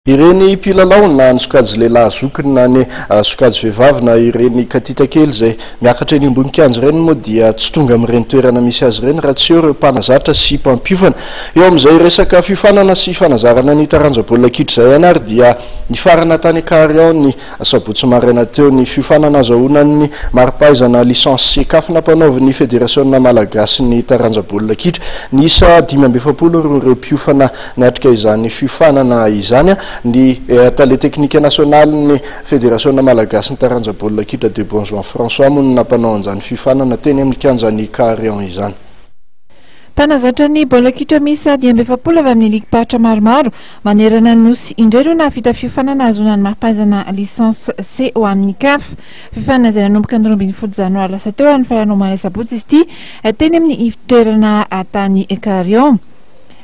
Ireny mpilalao na ny sokajy lehilahy zokiny na ny sokajy vehivavy na ireny katita kely izay miakatra eny ambony kianja ireny moa dia tsy tonga amin'ireny toerana misy azy ireny raha tsy eo ireo mpanazatra sy mpampiofana. Eo amin'izay resaka fiofanana sy fanazarana ny taranja baolina kitra izay ihany ary dia nifarana tany Carion ny sabotsy maraina teo ny fiofanana azahoana ny mari-pahaizana licence C CAF nampanaovin'ny federasiona malagasy ny taranja baolina kitra. Niisa 45 ireo mpiofana Niatrika izany fiofanana izany ny tale teknika nasionalin'ny Federasiona malagasin'ny taranja baolina kitra Debon Jean François moa no nampanao an'izany fiofanana teny amin'ny kianjan'i Carion izany. Mpanazatra ny baolina kitra miisa 45 avy amin'ny ligim-paritra maromaro manerana ny Nosy indray no nahavita fiofanana ahazoana ny mari-pahaizana licence C ho amin'ny CAF. Fiofanana izay nanomboka ny 12 janoary lasa teo ary nifarana omaly asabotsy izy ity teny amin'ny ivon-toerana tany Carion.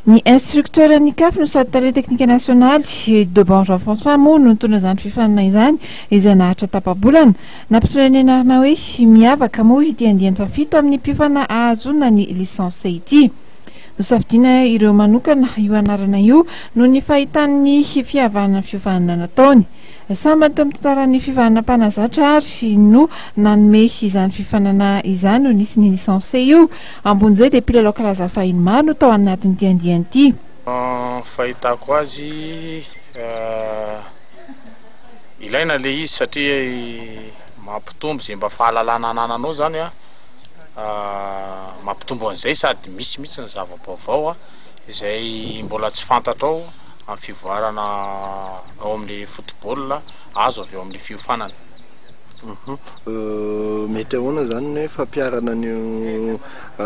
Ny instructeur ny CAF no sady tale teknika nasionaly, Deban Jean François moa no nitondra izany fifaninana izany izay naharitra tapa-bolana. Nampiantsoina ny anarana hoe miavaka moa ity andiany fahafito amin'ny mpiofana ahazoana ny licence ity. Nosafidiana ireo manokana io anarana io noho ny fahitany ny fihavanana fiofanana nataony. Sambany teo amin'ny tantaran'ny fifaninana mpanazatra ary no nanome izany fifaninana izany no nisy ny licence io. Ambon'izay dia mpilalao kalaza fahiny maro no tao anatin'ity andiany ity. Fahitako azy, ilaina le izy satria mampitombo ze mba fahalalana anananao zany an, mampitombo an'izay sady misy mihitsy ny zava-baovao izay mbola tsy fantatrao amin'ny fivoarana ao amin'ny football azo avy eo amin'ny fiofanana. Mety ahoana izany ny hoe fampiharana an'io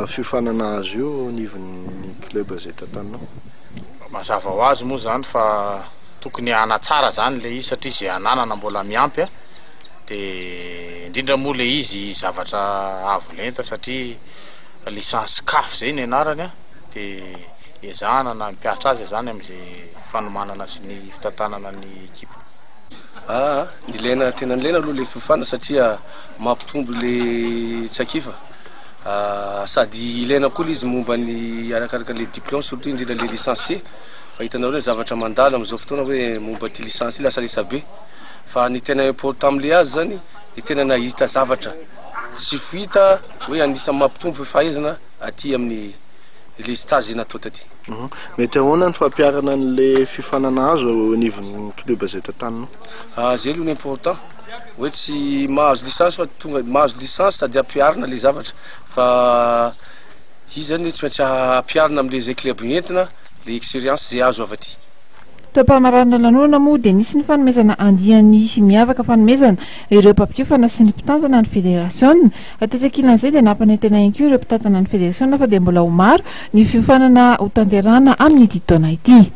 fiofanana azo io eo anivon'ny club izay tantaninao? Mazava ho azy moa izany fa tokony hanatsara izany ilay izy satria izay ananana mbola miampy an, dia indrindra moa ilay izy zavatra avo lenta satria licence CAF izay ny anarany an, dia ezahana na mpiatra azy izany amin'izay fanomanana sy ny fitantanana ny ekipa. Aa, nilaina tena nilaina aloha le fiofana satria mampitombo le traikefa sady ilaina koa le izy momba ny arakaraka le diplôme surtout indrindra le licence C fa hitanareo hoe zavatra mandalo am'zao fotoana hoe momba ty licence ty lasa resabe fa ny tena important am'le azy zany ny tena nahita zavatra tsy fahita hoe anisan'ny mampitombo fahaizana aty amin'ny le stage natao taty. Mety ahoana ny fampiharana an'le fiofanana azo eo anivon'ny club izay tantaninao? Ah, zay aloha ny important hoe tsy mahazo licence fa tonga mahazo licence sady ampiharina le zavatra fa izy zany tsy maintsy ampiharina amle zay club entina le experience zay azo avy aty. Teo am-pamaranana lanonana moa dia nisy ny fanomezana andiany miavaka fanomezana ireo mpampiofana sy ny mpitantana ny federasiona. Tetsy ankilan'izay dia nampanantena ihany koa ireo mpitantana ny federasiona fa dia mbola ho maro ny fiofanana hotanterahana amin'ity taona ity.